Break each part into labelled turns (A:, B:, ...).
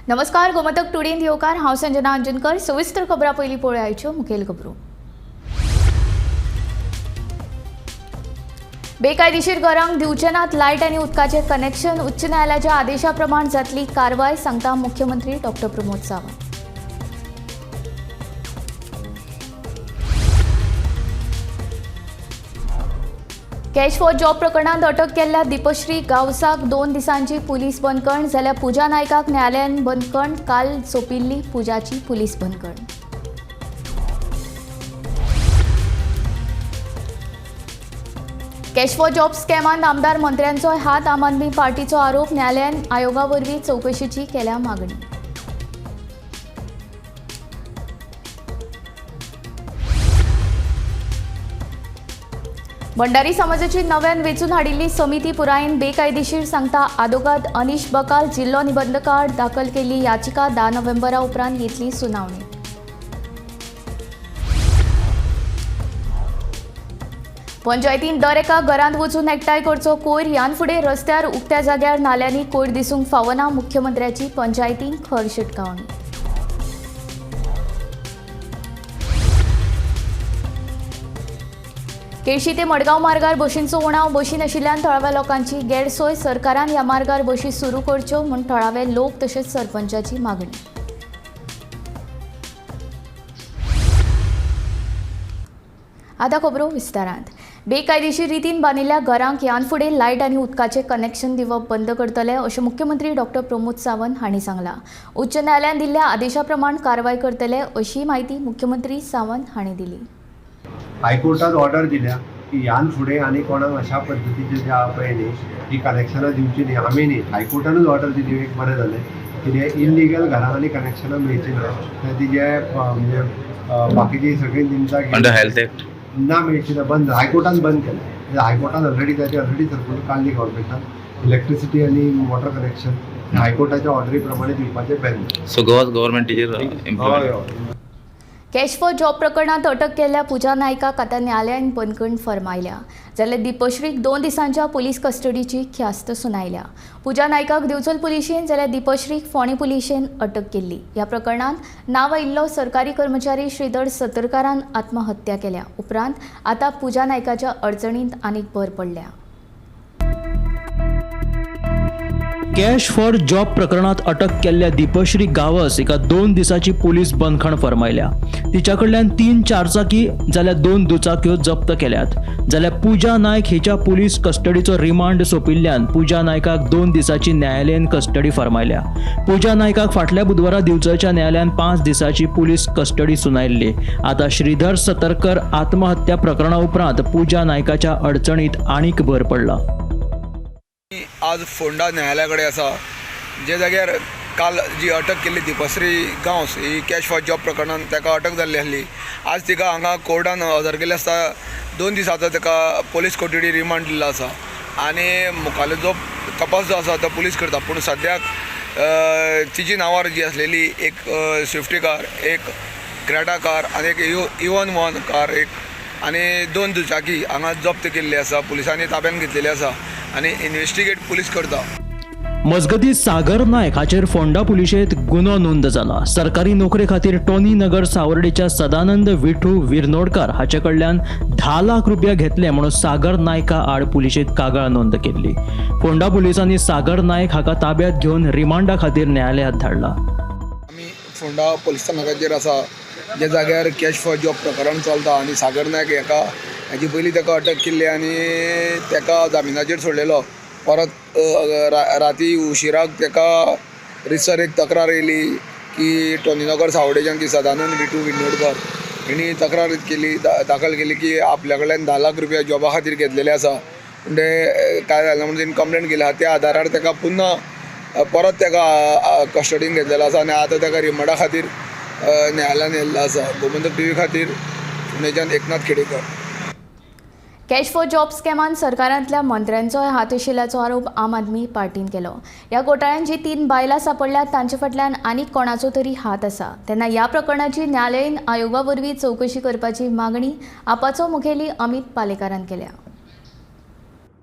A: नमस्कार, गोमंतक टुडेन येवकार. हांव संजना अंजनकर. सविस्तर खबरां पयलीं पळोवया आयच्यो मुखेल खबरो. बेकायदेशीर घरांक दिवचे नात लायट आनी उदकाचें कनेक्शन. उच्च न्यायालयाच्या आदेशा प्रमाण जातली कारवाय, सांगता मुख्यमंत्री doctor Pramod Sawant. Cash for job प्रकरणांत अटक केल्ल्या दीपश्री गांवसाक 2 दिसांची पुलीस बंदखण, जाल्यार पूजा नायकाक न्यायालयान बंदखण. काल सोंपिल्ली पूजाची पुलीस बंदखण. कॅश फॉर जॉब स्कॅमांत आमदार मंत्र्यांचो हात, आम आदमी पार्टीचो आरोप. न्यायालयान आयोगा वरवीं चवकशेची केल्या मागणी. भंडारी समाजाची नव्यान वेंचून हाडिल्ली समिती पुरायेन बेकायदेशीर, सांगता आदोगाद अनिश बकाल. जिल्लो निबंधकाआड दाखल केल्ली याचिका 10 नोव्हेंबरा उपरांत येतली सुनावणी. पंचायतीन दर एका घरांत वचून एकठांय करचो कोयर. ह्यान फुडें रस्त्यार, उक्त्या जाग्यार, नाल्यांनी कोयर दिसूंक फावना, मुख्यमंत्र्याची पंचायतींक खर शिटकावणी. केळशी ते मडगांव मार्गार बशींचो उणाव. बशी नाशिल्ल्यान थळाव्या लोकांची गैरसोय. सरकारान ह्या मार्गार बशी सुरू करच्यो म्हूण थळावे लोक तशेंच सरपंचाची मागणी. आतां खबरो विस्तारांत. बेकायदेशीर रितीन बांदिल्ल्या घरांक ह्यान फुडें लायट आनी उदकाचें कनेक्शन दिवप बंद करतले, अशें मुख्यमंत्री डॉक्टर प्रमोद सावंत हांणी सांगलां. उच्च न्यायालयान दिल्ल्या आदेशा प्रमाण कारवाय करतले, अशी म्हायती मुख्यमंत्री सावंत हांणी दिली.
B: हायकोर्टान ऑर्डर दिल्या की ह्यान फुडें आनी कोणाक अशा पद्दतीचे जे आहा पळय न्ही ही कनेक्शनां दिवची न्ही. आमी न्ही, हायकोर्टानूच ऑर्डर दिली. एक बरें जालें कितें इलिगल घरां आनी कनेक्शनां मेळची ना. ती जे म्हणजे बाकीची सगळीं निमतां
C: अंडर हेल्थ एक्ट
B: ना मेळची ना, बंद हायकोर्टान बंद केलें. हायकोर्टान ऑलरेडी ताची ऑलरेडी सर्कुलर काडली गव्हर्मेंटान. इलेक्ट्रिसिटी आनी वॉटर कनेक्शन हायकोर्टाच्या ऑर्डरी प्रमाणे दिवपाचें बॅन.
C: सो गोवा गव्हर्मेंट तेजेर
B: हय हय.
A: कॅश फॉर जॉब प्रकरणांत अटक केल्ल्या पूजा नायकाक आतां न्यायालयान बंदखण फर्मायल्या, जाल्यार दीपश्रीक 2 दिसांच्या पुलीस कस्टडीची ख्यास्त सुनायल्या. पूजा नायकाक दिवचल पुलिशेन जाल्यार दीपश्रीक फोंडें पुलिशेन अटक केल्ली. ह्या प्रकरणांत नांव आयिल्लो सरकारी कर्मचारी श्रीधर सतरकारान आत्महत्या केल्या उपरांत आतां पूजा नायकाच्या अडचणींत आनीक भर पडल्या.
D: कॅश फॉर जॉब प्रकरणात अटक केल्ल्या दीपश्री गांवस हिका 2 दिसाची पुलीस बंदखण फर्मायल्या. तिच्या कडल्यान 3 चारचाकी जाल्यार 2 दुचाक्यो जप्त केल्यात. जाल्यार पूजा नायक हिच्या पुलीस कस्टडीचो रिमांड सोंपिल्ल्यान पूजा नायकाक 2 दिसाची न्यायालयीन कस्टडी फर्मायल्या. पूजा नायकाक फाटल्या बुधवारा दिवचलच्या न्यायालयान 5 दिसाची पुलीस कस्टडी सुनायल्ली. आतां श्रीधर सतरकर आत्महत्या प्रकरणा उपरांत पूजा नायकाच्या अडचणीत आनीक भर पडला.
E: आज फोंडा न्यायालया कडेन आसा, जे जाग्यार काल जी अटक केल्ली दीपश्री गांवस ही कॅश फॉर जॉब प्रकरणान ताका अटक जाल्ली आसली. आज तिका हांगा कोर्टान हजर केल्ली आसता. 2 दिसाचो ताका पोलीस कोठडी रिमांड दिल्लो आसा आनी मुखाल्लो जो तपास जो आसा तो पुलीस करता. पूण सद्याक तिजी नांवार जी आसलेली एक स्विफ्टी कार, एक क्रेटा कार आनी एक इवन वन कार एक आनी 2 दुचाकी हांगा जप्त केल्ली आसा, पुलिसांनी ताब्यान घेतलेली आसा आनी इन्वेस्टिगेट पुलीस करता.
D: मजगतीं सागर नायक हाचेर फोंडा पुलिशेंत गुन्हो नोंद जाला. सरकारी नोकरे खातीर टोनी नगर सावर्डेच्या सदानंद विठू विरनोडकार हाचे कडल्यान 10 लाख रुपया घेतले म्हणून सागर नायका आड पुलिशेंत कागाळ नोंद केल्ली. फोंडा पुलिसांनी सागर नायक हाका ताब्यात घेवन रिमांडा खातीर न्यायालयांत धाडला.
E: आमी फोंडा पुलीस स्थानकाचेर आसा, ज्या जाग्यार कॅश फॉर जॉब प्रकरण चलता आनी सागर नायक हाका हाजी पयलीं ताका अटक केल्ली आनी ताका जामिनाचेर सोडलेलो. परत राती उशिराक ताका रितसर एक तक्रार येयली की टोनीनगर सावडेच्यान की सदानंद विठू विन्नोडकर हेणी तक्रार केली, दाखल केली की आपल्या कडल्यान 10 लाख रुपया जॉबा खातीर घेतलेले आसा. पूण ते काय जालें म्हणून तेणी कंप्लेन केली आहा. त्या आदारार ताका पुन्हा परत ताका कस्टडीन घेतलेलो आसा आनी आतां ताका रिमांडा खातीर न्यायालयान येयल्लो आसा. गोमंतक टीव्ही खातीर पुणेच्यान Eknath Khedekar.
A: Cash for job स्कॅमान सरकारांतल्या मंत्र्यांचोय हात आशिल्ल्याचो आरोप आम आदमी पार्टीन केलो. ह्या घोटाळ्यांत जी 3 बायलां सांपडल्यात तांचे फाटल्यान आनीक कोणाचो तरी हात आसा. तेन्ना ह्या प्रकरणाची न्यायालयीन आयोगा वरवीं चवकशी करपाची मागणी आपाचो मुखेली अमित पालेकारान केल्या.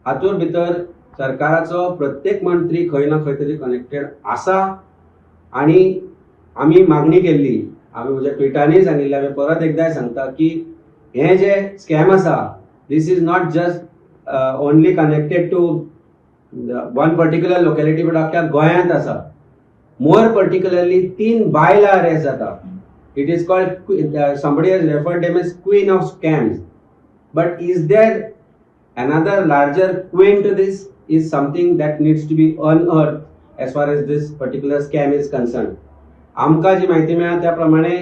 F: हातूंत भितर सरकाराचो प्रत्येक मंत्री खंय ना खंय तरी कनेक्टेड आसा आनी आमी मागणी केल्ली, आमी म्हज्या ट्विटांनी सांगिल्लें, आमी परत एकदां सांगता की हे जे स्कॅम आसा, this is not just only connected to one particular locality, but अख्ख्या गोंयांत आसा. मोर पर्टिक्युलरली 3 बायलां अरेस्ट जाता. It is called, somebody has referred them as queen of scams, but is there another larger queen to this is something that needs to be unearthed as far as this particular scam is concerned. आमकां जी म्हायती मेळ्ळा त्या प्रमाणे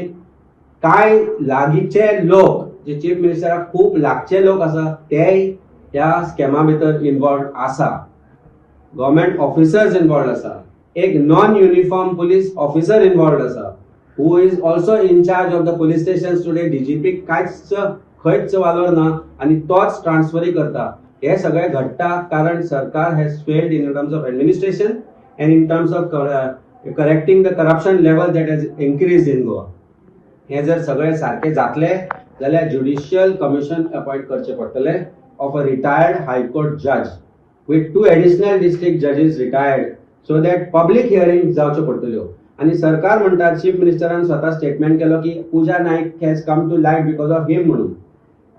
F: कांय लागींचे लोक जे chief मिनिस्टराक खूब लागचे लोक आसा तेय ह्या स्कॅमा भितर इनवॉल्व आसा. गव्हर्मेंट ऑफिसर्स इनवॉल्व आसा, एक non uniform police officer involved आसा who is also in charge of the police station today. DGP कांयच खंयच वालोर ना आनी तोच ट्रान्सफरय करता. हे सगळें घडटा कारण सरकार has failed in terms of administration and in terms of correcting the corruption level that has increase in Goa. हे जर सगळें सारकें जातलें जाल्यार ज्युडिशियल कमिशन अपॉयंट करचें पडटलें of a retired high court जज with 2 additional district जजीस retired, so that public hearing जावच्यो पडटल्यो. आनी सरकार म्हणटा, चीफ मिनिस्टरान स्वता स्टेटमेंट केलो की Puja Naik has come to light because of him म्हणून.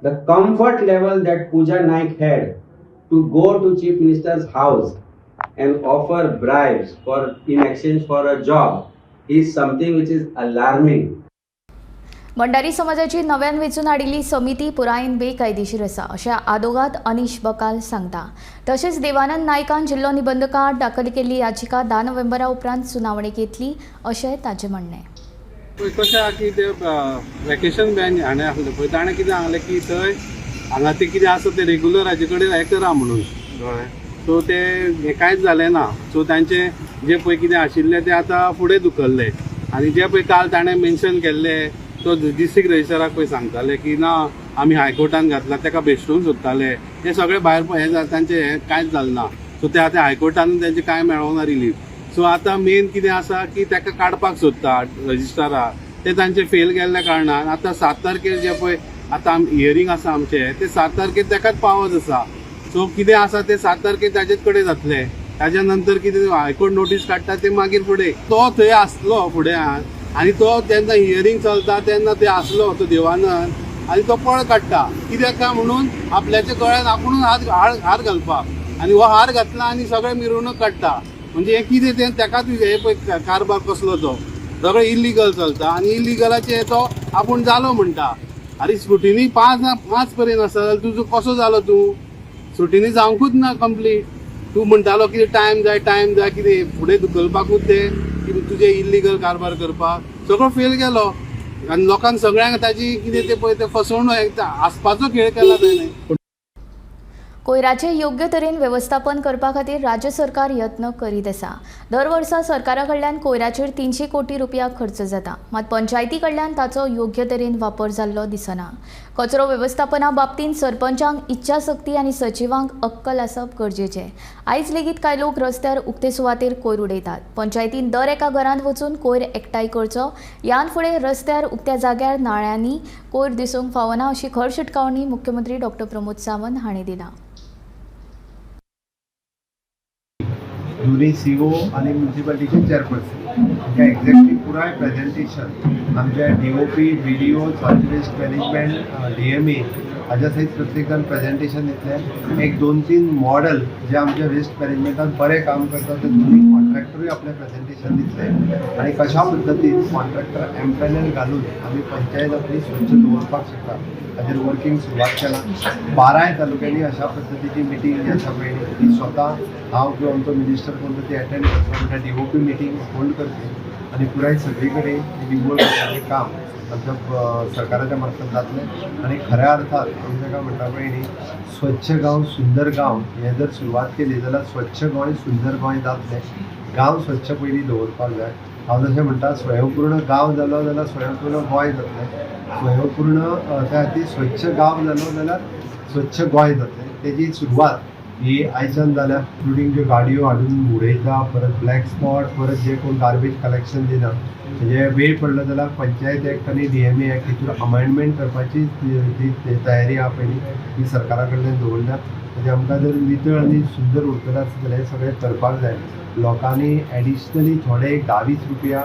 F: The comfort level that Puja Naik had to go to chief minister's house and offer bribes for in exchange for a job is something which is alarming.
A: Bhandari समाजाची नव्यान वेंचून हाडिल्ली समिती पुरायेन बेकायदेशीर आसा अशें आदोगाद अनीश बकाल सांगता. तशेंच देवानंद नायकान जिल्लो निबंधका आड दाखल केल्ली याचिका 10 नोव्हेंबरा उपरांत सुनावणेक येतली अशें ताचें म्हणणें.
G: कशें आहा की ते वेकेशन बॅन हाणें आसलें पळय, ताणें कितें सांगलें की थंय हांगा तें कितें आसा तें रेगुलर हाजे कडेन हें करा म्हणून, कळ्ळें? सो तें हें कांयच जालें ना. सो तांचें जें पळय कितें आशिल्लें तें आतां फुडें धुकल्लें. आनी जें पळय काल ताणें मेन्शन केल्लें, तो डिस्ट्रिक्ट रजिस्ट्राराक पळय सांगताले की ना आमी हायकोर्टान घातला, ताका भेश्टोवंक सोदताले. हें सगळें भायर हें तांचें हें कांयच जालें ना. सो ते आतां हायकोर्टान तांचें कांय मेळोंक ना रिलीफ. सो आतां मेन कितें आसा की ताका काडपाक सोदता रजिस्ट्राराक, ते तांचे फेल गेल्ल्या कारणान आतां 7 तारखेर जे पळय आतां हियरींग आसा आमचें, ते 7 तारखेर ताकाच पावत आसा. सो कितें आसा तें 7 तारखेर ताजेच कडेन जातलें. ताज्या नंतर कितें हायकोर्ट नोटीस काडटा ते मागीर फुडें. तो थंय आसलो फुडें आनी तो जेन्ना हियरींग चलता तेन्ना थंय आसलो तो देवानंद, आनी तो पळ काडटा कित्याक काय म्हणून आपल्याच्या गळ्यान आपुणूच हार घालपाक, आनी हो हार घातला आनी सगळें मिरवणूक काडटा. म्हणजे हें कितें तें ताकाच हे पळय कारभार कसलो तो सगळें इलिगल चलता आनी इलिगलाचें तो आपूण जालो म्हणटा. आरे स्क्रुटिनी 5 पर्यंत आसा जाल्यार तुजो कसो जालो? तूं स्क्रुटिनी जावंकूच ना कंप्लीट. तूं म्हणटालो कितें टायम जाय, टायम जाय, कितें फुडें धुकलपाकूच तें की तुजें इलिगल कारभार करपाक सगळो फेल गेलो आनी लोकांक सगळ्यांक ताजी कितें तें पळय तें फसवणूक आसपाचो खेळ केला ताणें.
A: कोयराचें योग्य तरेन वेवस्थापन करपा खातीर राज्य सरकार यत्न करीत आसा. दर वर्सा सरकारा कडल्यान कोयराचेर 300 कोटी रुपया खर्च जाता, मात पंचायती कडल्यान ताचो योग्य तरेन वापर जाल्लो दिसना. कचरो वेवस्थापना बाबतींत सरपंचांक इच्छाशक्ती आनी सचिवांक अक्कल आसप गरजेचें. आयज लेगीत कांय लोक रस्त्यार उक्ते सुवातेर कोयर उडयतात. पंचायतीन दर एका घरांत वचून कोयर एकठांय करचो. ह्यान फुडें रस्त्यार उक्त्या जाग्यार नाळ्यांनी कोयर दिसूंक फावना अशी खर शिटकावणी मुख्यमंत्री डॉ प्रमोद सावंत हांणी दिला.
B: दोन्ही CO आनी म्युनिसिपालिटीचे चेअरपर्सन हांकां एक्झॅक्टली पुराय प्रेजेंटेशन आमच्या DOP, BDO, solid waste management, DMA हाज्या सयत प्रत्येक जाण प्रेजेंटेशन दितले. एक 2-3 मॉडल जे आमच्या वेस्ट मॅनेजमेंटान बरें काम करता ते दोन्ही कॉन्ट्रॅक्टरूय आपलें प्रेजेंटेशन दितले आनी कशा पद्दतीन कॉन्ट्रॅक्टर एम्पॅनल घालून आमी पंचायत आपली स्वच्छ दवरपाक शकता हाजेर वर्कींग सुरवात केलां. 12 तालुक्यांनी अशा पद्दतीची मिटींग जी आसा पळय ती स्वता हांव किंवा आमचो मिनिस्टर कोण तो ती अटेंड करता, म्हणल्यार डीओपी मिटींग होल्ड करची आनी पुराय सगळी कडेन निवळ करपाचें काम आमच्या सरकाराच्या मार्फत जातलें. आनी खऱ्या अर्थान आमी ताका म्हणटा पळय न्ही, स्वच्छ गांव सुंदर गांव हें जर सुरवात केली जाल्यार स्वच्छ गोंय सुंदर गोंय जातलें. गांव स्वच्छ पयलीं दवरपाक जाय. हांव जशें म्हणटा, स्वयंपूर्ण गांव जालो जाल्यार स्वयंपूर्ण गोंय जातलें, स्वयंपूर्ण त्या खातीर स्वच्छ गांव जालो जाल्यार स्वच्छ गोंय जातलें. तेजी सुरवात ही आयच्यान जाल्या, इन्क्लुडींग ज्यो गाडयो हाडून उडयता, परत ब्लॅक स्पॉट, परत जे कोण गार्बेज कलेक्शन दिना, म्हणजे वेळ पडलो जाल्यार पंचायत एक्ट आनी डीएमए एक्ट हितून अमेंडमेंट करपाची जी तयारी आहा पळय न्ही, ती सरकारा कडल्यान दवरल्या. म्हणजे आमकां जर नितळ आनी सुंदर उरतलें आसत जाल्यार हें सगळें करपाक जाय. लोकांनी एडिशनली थोडे एक 10-20 रुपया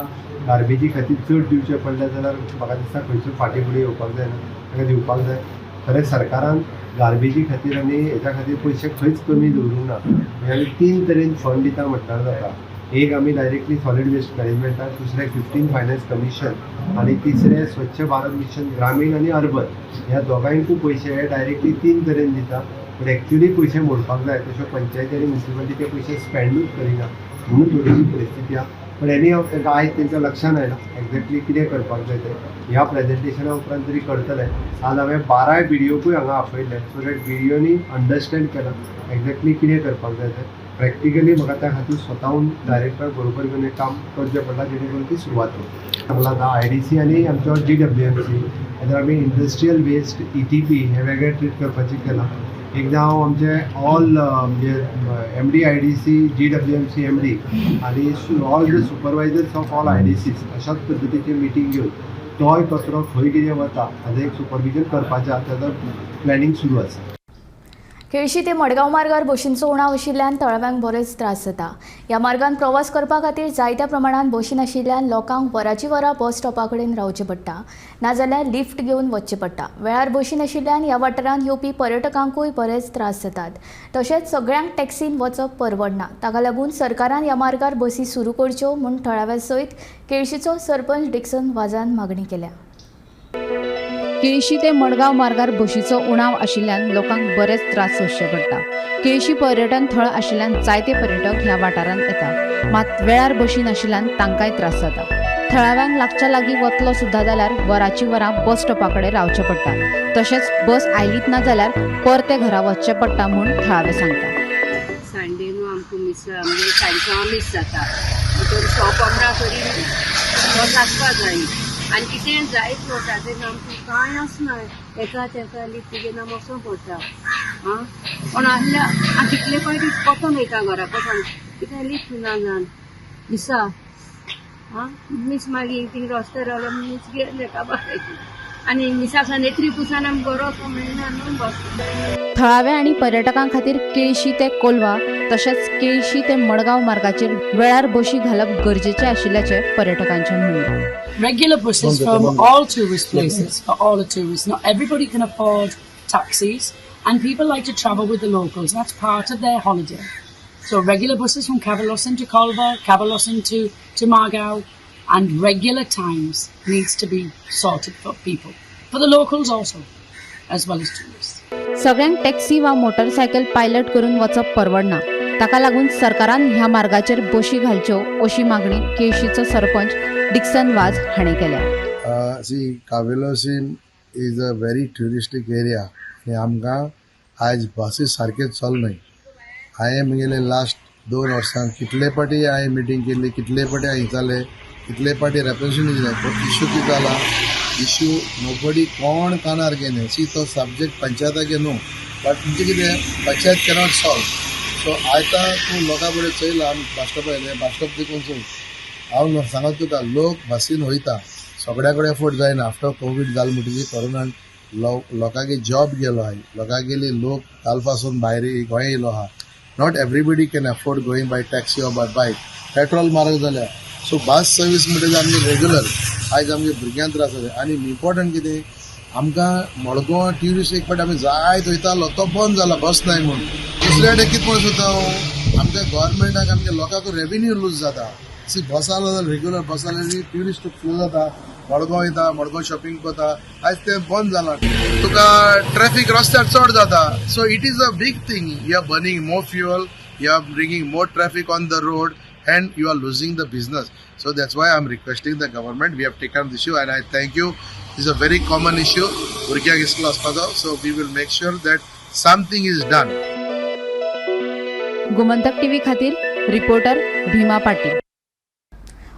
B: गार्बेजी खातीर चड दिवचे पडले जाल्यार म्हाका दिसता खंयसर फाटीं फुडें येवपाक जायना, ताका दिवपाक जाय. खरें सरकारान गार्बेजी खातीर आनी हेच्या खातीर पयशे खंयच कमी दवरूंक ना. म्हणजे आमी 3 तरेन फंड दिता म्हटल्यार जाता. एक आमी डायरेक्टली सॉलीड वेस्ट मॅनेजमेंटाक, दुसरें 15 फायनान्स कमिशन आनी तिसरें स्वच्छ भारत मिशन ग्रामीण आनी अर्बन, ह्या दोगांयकूय पयशे हे डायरेक्टली 3 तरेन दिता. पूण एक्चुली पयशे मोडपाक जाय तश्यो पंचायती आनी म्युनिसिपालिटी ते पयशे स्पेंडूच करिना, म्हणून थोडीशी परिस्थिती आहा. पण एनी हाव तांकां आयज तेंच्या लक्षान आयलां एक्झॅक्टली कितें करपाक जाय तें. ह्या प्रेजेंटेशना उपरांत तरी करतले. आज हांवें 12 बीडीओकूय हांगा आपयल्ले, सो that बीडीओनी अंडरस्टँड केलां एक्झॅक्टली कितें करपाक जाय तें. प्रॅक्टिकली म्हाका त्या खातीर स्वताहून डायरेक्टराक बरोबर घेवन हें काम करचें पडलां, जेणे करून ती सुरवात जाता. सांगलां आतां आयडीसी आनी आमचो जीडब्ल्यूएमसी हाजेर आमी इंडस्ट्रियल वेस्ट ईटीपी हें वेगळें ट्रीट करपाचें केलां. एकदां हांव आमचे ऑल म्हणजे MD IDC, GWMC MD आनी all the supervisors of all IDCs अशाच पद्दतीची मिटींग घेवन तोय कचरो खंय कितें वता हाजें एक सुपरविजन करपाचें आसा, ताजो प्लॅनिंग सुरू आसा.
A: केळशी ते मडगांव मार्गार बशींचो उणाव आशिल्ल्यान थळाव्यांक बरेच त्रास जाता. ह्या मार्गान प्रवास करपा खातीर जायत्या प्रमाणांत बशी नाशिल्ल्यान लोकांक वराची वरां बस स्टॉपा कडेन रावचें पडटा, नाजाल्यार लिफ्ट घेवन वचचें पडटा. वेळार बशी नाशिल्ल्यान ह्या वाठारांत येवपी पर्यटकांकूय बरेच त्रास जातात. तशेंच सगळ्यांक टॅक्सीन वचप परवडना. ताका लागून सरकारान ह्या मार्गार बसी सुरू करच्यो म्हूण थळाव्या सयत केळशीचो सरपंच डिक्सन वाजान मागणी केल्या.
H: केळशी ते मडगांव मार्गार बशीचो उणाव आशिल्ल्यान लोकांक बरेच त्रास सोंसचे पडटा. केळशी पर्यटन थळ आशिल्ल्यान जायते पर्यटक ह्या वाठारांत येता, मात वेळार बशी नाशिल्ल्यान तांकांय त्रास जाता. थळाव्यांक लागच्या लागीं वतलो सुद्दां जाल्यार वराची वरां बस स्टॉपा कडेन रावचें पडटा. तशेंच बस आयलीच ना जाल्यार परते घरा वचचें पडटा म्हूण थळावे सांगता.
I: संडे न्हू आमकां मिस, म्हणजे साडे मिस जाता. भितर 115 तरी बस आसपा जाय आनी कितें जायत वता तेन्ना आमकां कांय आसना. एका तेका लिफ्ट घेवन आमी वचों पडटा. आं, कोण आसल्यार आनी तितले फावटी वचोन वयता घरा कसन, कितें लिफ्ट ना जावन दिसा. आं, मिस मागीर थिंग रस्त्यार रावलो मिस गेले काबार आनी मिसा नेत्री पुसान आमकां घरा वचोंक मेळना न्हू बस.
H: थळाव्या आनी पर्यटकां खातीर केळशी ते कोलवा तशेंच केळशी ते मडगांव मार्गाचेर वेळार बशी घालप गरजेचें आशिल्ल्याचें पर्यटकांचें म्हणणें.
J: Regular buses from all tourist places for all the tourists. Not everybody can afford taxis, and people like to travel with the locals. That's part of their holiday. So regular buses from Cavelossim to Colva, Cavelossim to Margao, and regular times needs to be sorted for people, for the locals also, as well as tourists.
H: सगळ्यांक taxi वा motorcycle pilot करून वचप परवडना. ताका लागून सरकारान ह्या मार्गाचेर बशी घालच्यो अशी मागणी केळशीचो सरपंच डिक्सन वाज हाणें केल्या.
K: See, Cavelossim is a very touristic area आनी आमकां आयज बसी सारक्यो चलनाय. हांवें म्हगेले लास्ट 2 वर्सां कितले फावटी हांवें मिटींग केल्ली, कितले फावटी हांवें विचारलें, कितले फावटी रेप्रेजेंटेशन दिलें, पूण इशू कितें जाला, इशू नोबडी कोण कानार घेना. सी, तो सब्जेक्ट पंचायतागे न्हू, बट म्हणजे कितें, पंचायत कॅनॉट सॉल्व. सो आतां तूं लोकां कडेन चोयला, आमी बस स्टॉप आयले, बस स्टॉप देखून चोय. हांव सांगत तुका, लोक बसीन वयता, सगळ्या कडेन एफोर्ड जायना. आफ्टर कोवीड जालें म्हणटकीर कोरोनान लोकांगे जॉब गेलो आहा, लोकांगेली लोक कालपासून भायर गोंय येयलो आहा. Not everybody can afford going by taxi or by bike. Petrol म्हारग जाल्या. सो बस सर्वीस म्हणटकीर आमगे रेगुलर आयज आमगे भुरग्यांक त्रास जाता. आनी इम्पॉर्टंट कितें, आमकां मडगांव ट्युरिस्ट एक फावटी आमी जायत वयतालो, तो बंद जाला बस नाय म्हूण. दुसऱ्या कडेन कितें पळोवंक सोदता हांव, आमच्या गव्हर्मेंटाक आमच्या लोकांक रेवेन्यू लूज जाता. सी, बस आसलो जाल्यार, रेगुलर बस आसल्यार ट्युरिस्ट फ्लो जाता, मडगांव येता, मडगांव शॉपिंग करता. आयज तें बंद जाला, तुका ट्रॅफिक रस्त्यार चड जाता. So it is a big thing. You are burning more fuel, you are bringing more traffic on the road and you are losing the business. So that's why I'm requesting the government. We have taken the issue and I thank you. This is a very common issue. भुरग्यांक school वचपाचो, so we will make sure that something is done.
H: Gomantak TV खातीर reporter भीमा पाटील.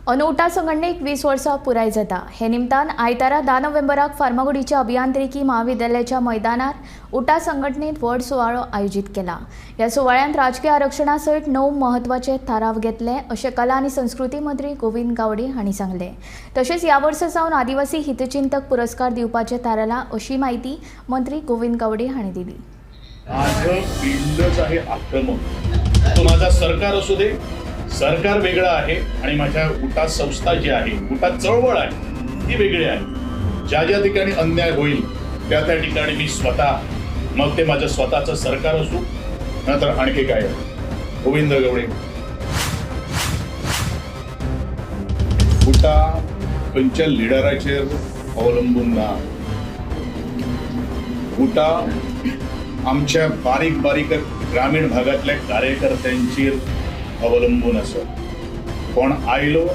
A: अंदू उटा संघटनेक 20 वर्सां पुराय जाता. हे निमतान आयतारा 10 नोव्हेंबराक फार्मागुडीच्या अभियांत्रिकी महाविद्यालयाच्या मैदानार उटा संघटनेत व्हड सुवाळो आयोजीत केला. ह्या सुवाळ्यांत राजकीय आरक्षणा सयत 9 म्हत्वाचे थाराव घेतले अशें कला आनी संस्कृती मंत्री गोविंद गावडे हांणी सांगलें. तशेंच ह्या वर्सा सावन आदिवासी हितचिंतक पुरस्कार दिवपाचें थारायलां अशी म्हायती मंत्री गोविंद गावडे हांणी दिली.
L: माझं पिंडच आहे आक्रमक. तो माझा सरकार असू दे, सरकार वेगळं आहे आणि माझ्या उटा संस्था जी आहे, उटा चळवळ आहे ती वेगळी आहे. ज्या ज्या ठिकाणी अन्याय होईल त्या त्या ठिकाणी मी स्वतः, मग ते माझं स्वतःचं सरकार असू नंतर आणखी काय. गोविंद गावडे उटा खंयच्या लिडराचेर अवलंबून ना. उटा आमच्या बारीक बारीक ग्रामीण भागातल्या कार्यकर्त्यांचेर अवलंबून आसा. कोण आयलो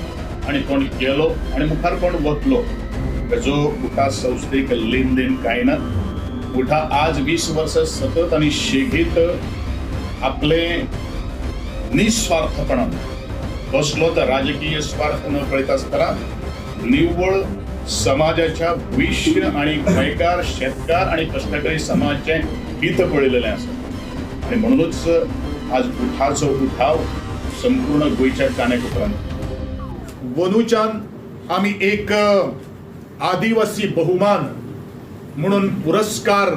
L: आनी कोण गेलो आनी मुखार कोण वतलो ताजो उटा संस्थेक लेनदेन कांय ना. उटा आज 20 वर्सां सतत आनी शेगीत आपले निस्वार्थपणान कसलो तर राजकीय स्वार्थ न पळयता आसतना निव्वळ समाजाच्या भविश्य आणि गोंयकार शेतकार आणि कश्टकरी समाजाचें हित पळयलेलें आसा. आणि म्हणूनच आज उठाचो उठाव संपूर्ण गोंयच्या कानाकोपऱ्यांत. वनूच्यान आमी एक आदिवासी बहुमान म्हणून पुरस्कार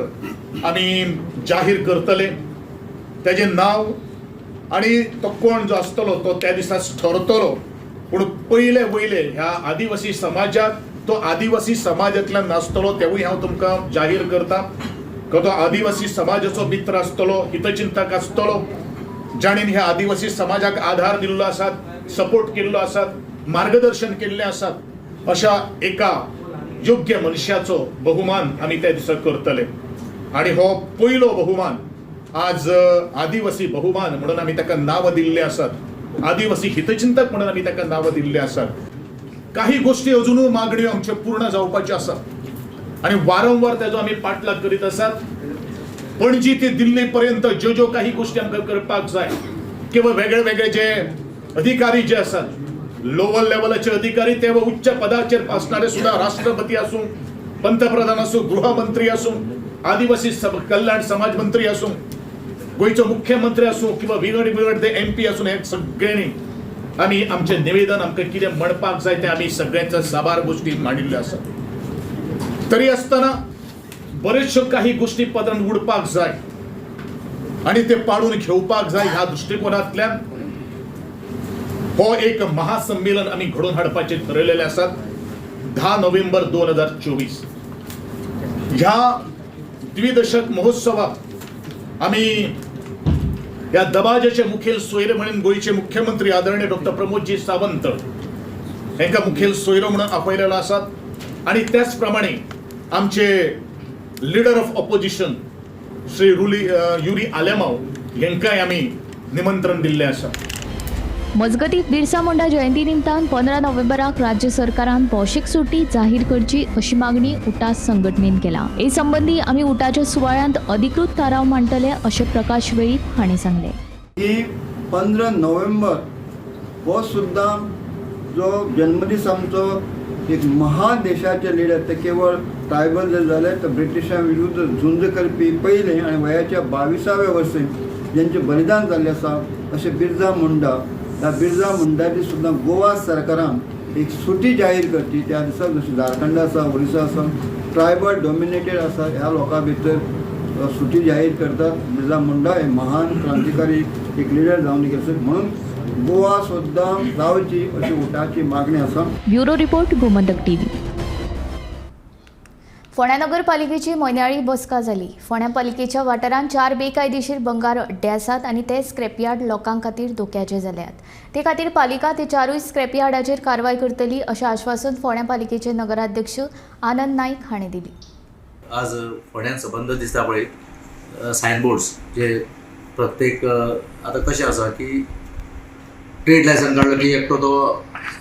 L: आमी जाहीर करतले. तेजें नांव आनी तो कोण जो आसतलो तो त्या दिसा ठरतलो. पूण पयले वयले ह्या आदिवासी समाजाक तो आदिवासी समाजांतल्यान नासतलो तेवूय हांव तुमकां जाहीर करता. तो आदिवासी समाजाचो मित्र आसतलो, हितचिंतक आसतलो, जाणीन ह्या आदिवासी समाजाक आधार दिल्लो आसात, सपोर्ट केल्लो आसात, मार्गदर्शन केल्लें आसात, अशा एका योग्य मनशाचो बहुमान आमी त्या दिसा करतले. आनी हो पयलो बहुमान आज आदिवासी बहुमान म्हणून आमी ताका नांव दिल्लें आसात, आदिवासी हितचिंतक म्हणून आमी ताका नांव दिल्लें आसात. काही गोष्टी अजुनूय मागण्यो आमच्यो पूर्ण जावपाच्यो आसात आनी वारंवार ताजो आमी पाठलाग करीत आसात. पणजी ते दिल्ली पर्यंत ज्यो ज्यो काही गोष्टी आमकां करपाक जाय किंवा वेगळे वेगळे जे अधिकारी जे आसात, लोवर लेवलाचे अधिकारी ते उच्च पदाचेर आसणारे सुद्धा, राष्ट्रपती आसूं, पंतप्रधान आसूं, गृहमंत्री आसूं, आदिवासी कल्याण समाज मंत्री आसूं, गोंयचो मुख्यमंत्री आसूं किंवा विंगड विंगड ते एमपी आसूं, हे सगळ्यांनी आमी आमचें निवेदन आमकां कितें म्हणपाक जाय तें आमी सगळ्यांच्या साबार गोष्टी मांडिल्ल्यो आसात. तरी आसतना बरेचश्यो काही गोष्टी पदरान उडपाक जाय आनी ते पाडून घेवपाक जाय. ह्या दृश्टिकोनांतल्यान हो एक महासंमेलन आमी घडोवन हाडपाचें ठरयलेलें आसात. 10 नोव्हेंबर 2024 ह्या द्विदशक महोत्सवाक आमी ह्या दबाज्याचे मुखेल सोयरे म्हणून गोंयचे मुख्यमंत्री आदरणीय डॉक्टर प्रमोदजी सावंत हांकां मुखेल सोयरो म्हणून आपयलेलो आसात. आनी त्याच प्रमाणे आमचे leader of opposition Shri Yuri Alemao हांकांय आमी निमंत्रण दिल्लें आसा.
A: मजगतीं बिरसा मुंडा जयंती निमतान 15 नोव्हेंबराक राज्य सरकारान भौशीक सुटी जाहीर करची अशी मागणी उटा संघटनेन केला. हे संबंदी आमी उटाच्या सुवाळ्यांत अधिकृत थाराव मांडटले अशें प्रकाश वेळीप हांणी सांगलें.
M: की 15 नोव्हेंबर हो सुद्दां जो जन्मदीस आमचो एक महान देशाचे लिडर, ते केवळ ट्रायबल जर जाले तर ब्रिटिशां विरुद्ध झुंज करपी पयले आनी वयाच्या 22व्या वर्सी जेंचें बलिदान जाल्लें आसा अशें बिरजा मुंडा, ह्या बिरजा मुंडाची सुद्दां गोवा सरकारान एक सुटी जाहीर करची त्या दिसा. जशी झारखंड आसा, ओरिसा आसा, ट्रायबल डॉमिनेटेड आसा, ह्या लोकां भितर सुटी जाहीर करतात. बिरजा मुंडा हे महान क्रांतिकारी एक लिडर जावन गेले म्हणून गोवा सुद्दां जावची अशी उटाची मागणी आसा.
A: Bureau report, Gomantak TV. फोंड्या नगरपालिकेची म्हयन्याळी बसका जाली. फोंड्या पालिकेच्या वाठारांत 4 बेकायदेशीर बंगार अड्डे आसात आनी ते स्क्रॅपयार्ड लोकां खातीर धोक्याचे जाल्यात. ते खातीर पालिका ते 4 स्क्रॅपयार्डाचेर कारवाय करतली अशें आश्वासन फोंड्या पालिकेचे नगराध्यक्ष आनंद नाईक हांणी दिली.
C: आज फोंड्यान सबंद दिसता पळय सायनबोर्ड्स जे प्रत्येक आतां कशें आसा की ट्रेड लायसन काडलो की एकटो तो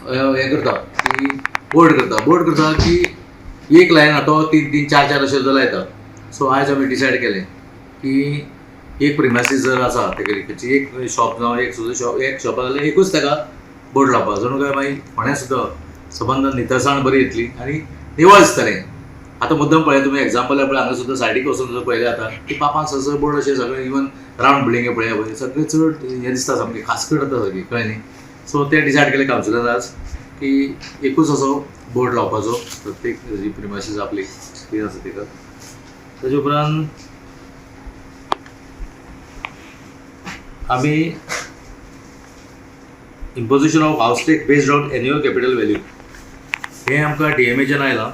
C: हें करता की बोर्ड करता, बोर्ड करता की एक लायन तो 3 3 4 4 अशें लायता. सो आयज आमी डिसायड केलें की एक प्रिमायसीस जर आसा तेगेली खंयची एक शॉप जावं एक सुद्दां शॉप, एक शॉप जाल्यार एकूच ताका बोर्ड लावपा, जणू काय मागीर फोंड्या सुद्दां सबंद नितळसाण बरी येतली आनी निवळ दिसतलें. आतां मुद्दम पळय तुमी एग्जाम्पल पळय, हांगा सुद्दां सायडीक वचून सुद्दां पळयलें आतां की पापां सगळे बोर्ड अशे सगळे, इवन रावंड बिल्डिंगे पळया पळय सगळे चड हें दिसता, सामकें खासकट जाता सगळी, कळ्ळें न्ही. सो ते डिसायड केलें कावन्सिलरान आज की एकूच असो बोर्ड लावपाचो प्रत्येक जी प्रिमायसीस आपली कितें आसा तिका. ताजे उपरांत आमी imposition of house tax based on annual capital value हें आमकां डीएमएच्यान आयलां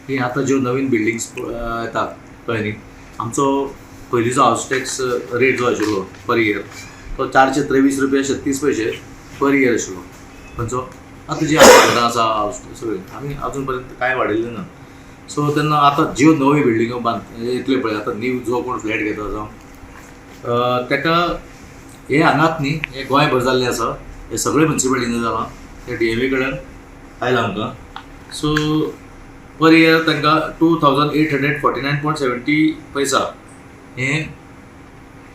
C: की आतां ज्यो नवीन बिल्डिंग्स येतात, कळ्ळें न्ही, आमचो पयलींचो हावस टॅक्स रेट जो आशिल्लो पर इयर तो 423 रुपया 36 पयशे पर इयर आशिल्लो. खंयचो आतां जी आमची घरां आसा हावस सगळीं आमी अजून पर्यंत कांय वाडयल्लें ना. सो तेन्ना आतां ज्यो नव्यो बिल्डिंग्यो बांद येतल्यो पळय, आतां न्यू जो कोण फ्लॅट घेता जावं ताका हें हांगाच न्ही, हें गोंयभर जाल्लें आसा, हे सगळे म्युनिसिपालिटींनी जालां, ते डीएमए कडल्यान आयलां आमकां. सो पर इयर तांकां 2849.70 पैसा हें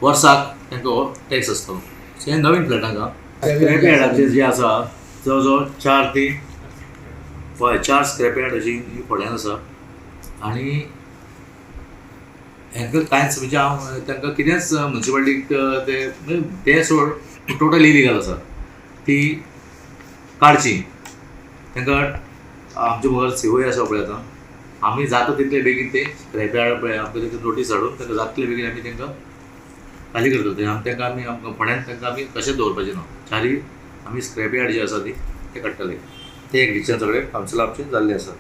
C: वर्साक तांकां हो टॅक्स आसतलो. सो हें नवीन फ्लॅटांक स्क्रॅप यार्डाचेर जे आसा जवळ जवळ 4 ते 4 स्क्रॅप यार्ड अशी फोंड्यान आसा आनी हांकां कांयच म्हणजे हांव तांकां कितेंच म्युनिसिपालिटीक ते ते सोड टोटल इलिगल आसा ती काडची. तांकां आमचे मुखार सीओय आसा पळय, आतां आमी जाता तितले बेगीन ते स्क्रॅप यार्ड पळय आमकां तांकां नोटीस हाडून तांकां जाता तितले बेगीन आमी तांकां खाली करता. ते आमी तांकां आमी आमकां फोंड्यान तांकां आमी कशेंच दवरपाचें ना, चारी आमी स्क्रॅप यार्ड जे आसा ती ते काडटले. ते एक डिसिजन सगळे कावन्सिल आमचे जाल्ले आसा.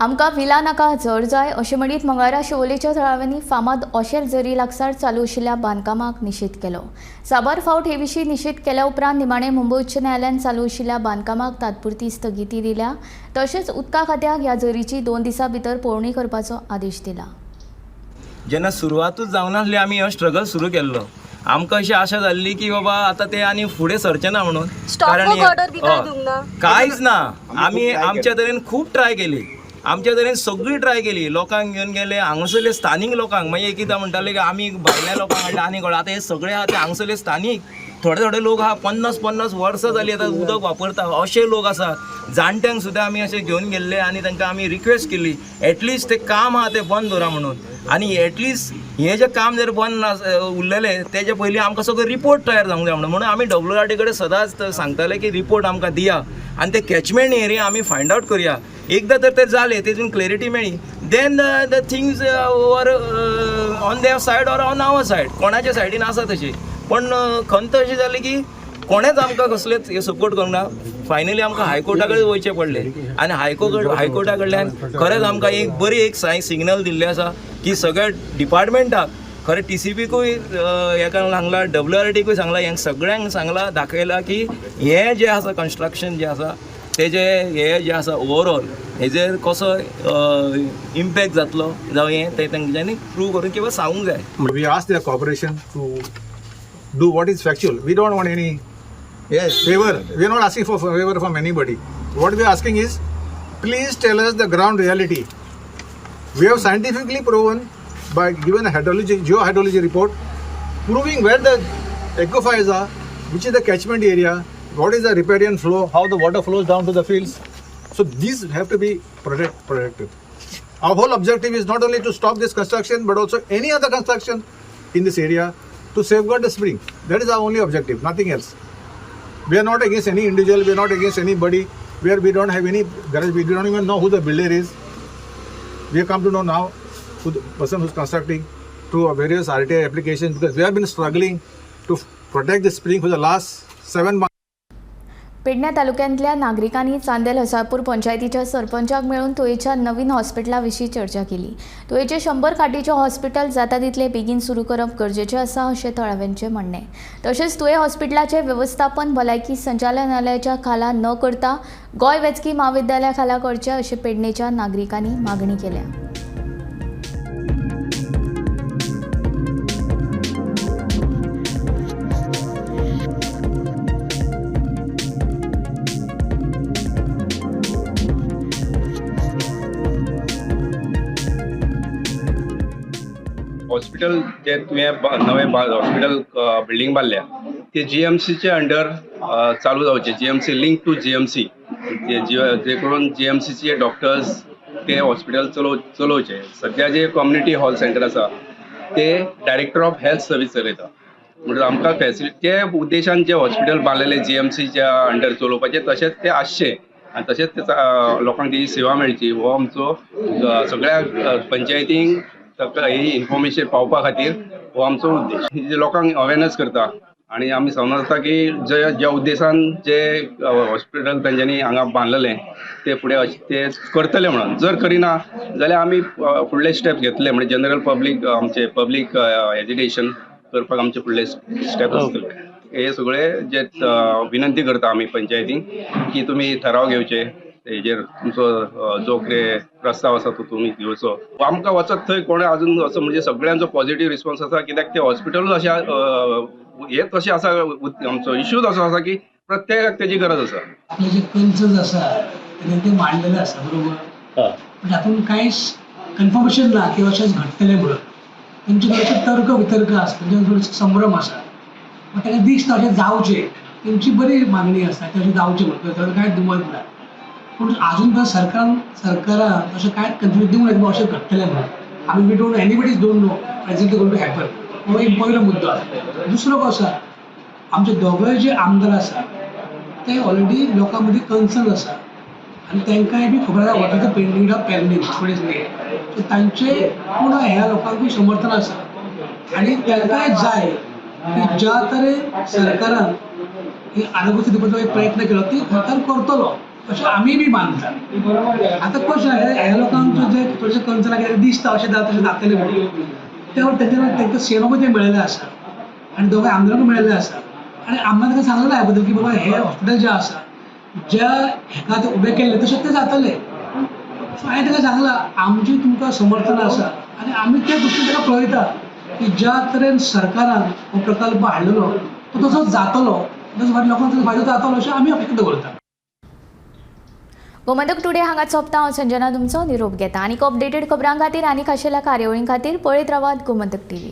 A: आमकां विला नाका झर जाय अशें म्हणीत मंगळारा शिवोलेच्या थळाव्यांनी फामाद ओशेल जरी लागसार चालू आशिल्ल्या बांदकामाक निशेध केलो. साबार फावट हे विशीं निशेध केल्या उपरांत निमाणें मुंबय उच्च न्यायालयान चालू आशिल्ल्या बांदकामाक तात्पुरती स्थगिती दिल्या. तशेंच उदका खात्याक ह्या झरीची 2 दिसां भितर पळोवणी करपाचो आदेश दिला.
N: जेन्ना सुरवातूच जावनासली आमी हो स्ट्रगल सुरू केल्लो, आमकां अशी आशा जाल्ली की बाबा आतां ते आनी फुडें सरचे ना म्हणून, कारण कांयच ना. आमी आमच्या तरेन खूब ट्राय केली, आमच्या तरेन सगळी ट्राय केली, लोकांक घेवन गेले हांगासरले स्थानीक लोकांक, मागीर एक एकदां म्हणटाले की आमी भायल्या लोकांक हाडले आनी कोण, आतां हे सगळे आहा ते हांगासरले स्थानीक थोडे थोडे लोक आहा 50-50 वर्सां जाली आतां उदक वापरता अशे लोक आसा. जाणट्यांक सुद्दां आमी अशे घेवन गेल्ले आनी तांकां आमी रिक्वेस्ट केली एटलिस्ट तें काम आहा तें बंद दवरा म्हणून, आनी एटलिस्ट हें जें काम जर बंद उरलेलें तेजे पयलीं आमकां सगळो रिपोर्ट तयार जावंक जाय म्हणून. म्हणून आमी WRD कडेन सदांच सांगताले की रिपोर्ट आमकां दिया आनी ते कॅचमेंट एरिया आमी फायंड आवट करया. एकदां तर तें जालें तेतून क्लॅरिटी मेळ्ळी, then the things were on their side or on our side, कोणाच्या सायडीन आसा तशी. पण खंत अशी जाली की कोणेच आमकां कसलेच हे सपोर्ट करूंक ना. फायनली आमकां हायकोर्टा कडेन वयचें पडलें आनी हायकोर्टा कडल्यान खरेंच आमकां एक बरी एक सिग्नल दिल्लें आसा की सगळ्या डिपार्टमेंटाक खरें TCPकूय हेका सांगलां, WRDकूय सांगलां, ह्या सगळ्यांक सांगलां, दाखयलां की हें जें आसा कन्स्ट्रक्शन जें आसा तेजें हें जें आसा ओवरऑल हेजेर कसो इम्पॅक्ट जातलो जावं हें तें तेंच्यांनी प्रूव करून किंवा सांगूंक जाय.
O: We ask their cooperation to do what is factual. We don't want any favor. We are not asking for favor from anybody. What we are asking is, please tell us the ground reality. We have scientifically proven by given a hydrology, geohydrology report, proving where the aquifers are, which is the catchment area, what is the riparian flow, how the water flows down to the fields. So these have to be protected. Our whole objective is not only to stop this construction, but also any other construction in this area to safeguard the spring. That is our only objective, nothing else. We are not against any individual, we are not against anybody. We don't have any garage, we don't even know who the builder is. We have come to know now who the person who's constructing through various RTI applications, because we have been struggling to protect the spring for the last 7 months.
A: Pedne तालुक्यांतल्या नागरिकांनी चांदेल हसापूर पंचायतीच्या सरपंचाक मेळून तुयेच्या नवीन हॉस्पिटला विशीं चर्चा केली. तुयेचे 100 खाटीचें hospital जाता तितले बेगीन सुरू करप गरजेचें आसा अशें थळाव्यांचें म्हणणें. तशेंच तुये हॉस्पिटलाचें वेवस्थापन भलायकी संचालनालयाच्या खाला न करता गोंय वैजकी म्हाविद्यालया खाला करचें अशें पेडणेच्या नागरिकांनी मागणी केल्या.
P: हॉस्पिटल जे तुवें नवें हॉस्पिटल बिल्डींग बांदल्या ते जीएमसीचे अंडर चालू जावचे. GMC link to GMC, जे करून जीएमसीचे डॉक्टर्स ते हॉस्पिटल चलोवचे. सध्या जे कम्युनिटी हॉल सेंटर आसा ते डायरेक्टर ऑफ हेल्थ सर्वीस चलयता. म्हणून आमकां फॅसिलिटी ते उद्देशान जे हॉस्पिटल बांदलेले जीएमसीच्या अंडर चलोवपाचें तशेंच ते आसचें आनी तशेंच ते लोकांक तेजी सेवा मेळची हो आमचो सगळ्या पंचायतींक ताका ही इन्फॉर्मेशन पावपा खातीर हो आमचो उद्देश. लोकांक अवेरनस करता आनी आमी समजता की जे ज्या उद्देशान जे हॉस्पिटल तेंच्यांनी हांगा बांदलेलें ते फुडें ते करतले म्हणून. जर करिना जाल्यार आमी फुडले स्टेप घेतले म्हणजे जनरल पब्लीक आमचे पब्लीक एजिटेशन करपाक आमचे फुडले स्टेप आसतले. हे सगळे जे विनंती करता आमी पंचायतींक की तुमी ठराव घेवचे हेजेर, तुमचो जो कितें प्रस्ताव आसा तो तुमी घेवचो. आमकां वचत थंय कोणें अजून असो म्हणजे सगळ्यांचो पॉझिटिव्ह रिस्पॉन्स आसा, कित्याक ते हॉस्पिटलूच अशें हे तशें आसा, आमचो इश्यूच असो आसा की प्रत्येकाक तेजी गरज आसा.
J: आपले जे कन्सर्न्स आसा तें मांडलेलें आसा बरोबर, पण तातूंत कांयच कन्फर्मेशन ना की अशेंच घडटलें म्हणून. तेंचे थोडेशे तर्क वितर्क आसा, तेंचे थोडेशे संभ्रम आसा, पूण ताका दिसता अशें जावचें, तेंची बरी मागणी आसा की अशें जावचें म्हणून, तातूंत कांय दुमत ना. पूण आजून पर्यंत सरकारान अशें कांय कन्फ्यूज दिवंक ना की अशें घडटलें म्हणून. आमी we don't, anybody don't know presently going to happen. हो एक पयलो मुद्दो आसा. दुसरो कसो आसा, आमचे दोगय जे आमदार आसा ते ऑलरेडी लोकां मदीं कन्सर्न आसा आनी तांकांय बी खबर आसा what are the pending of pending what is need. So तांचे पूण ह्या लोकांकूय समर्थन आसा आनी तांकांय जाय की ज्या तरेन सरकारान ही आरोग्य दिवपाचो एक प्रयत्न केलो ती सरकार करतलो अशें आमी बी मानता. आतां कशें ह्या लोकांचो जे थोडेशे कन्सर्न कितें दिसता अशें जाता तशें जातलें म्हणून त्यावर तेंच्या सेवाकूय तें मेळिल्लें आसा आनी दोगांय आमदारांकूय मेळिल्लें आसा. आनी आमदारान तांकां सांगलें ह्या बद्दल की बाबा हें हॉस्पिटल जें आसा ज्या हेका तें उबें केल्लें तशें तें जातलें. सो हांवें ताका सांगलां आमचें तुमकां समर्थन आसा आनी आमी त्या दृश्टीन ताका पळयता की ज्या तरेन सरकारान हो प्रकल्प हाडलेलो तो तसोच जातलो, तसो लोकांक ताचो फायदो जातलो अशें आमी अपेक्षा दवरता.
A: गोमंतक टुडे हांगा सोंपता. हांव संजना तुमचो निरोप घेता. आनीक अपडेटेड खबरां खातीर आनी खाशेल्या कार्यावळीं खातीर पळयत रावात गोमंतक टीव्ही.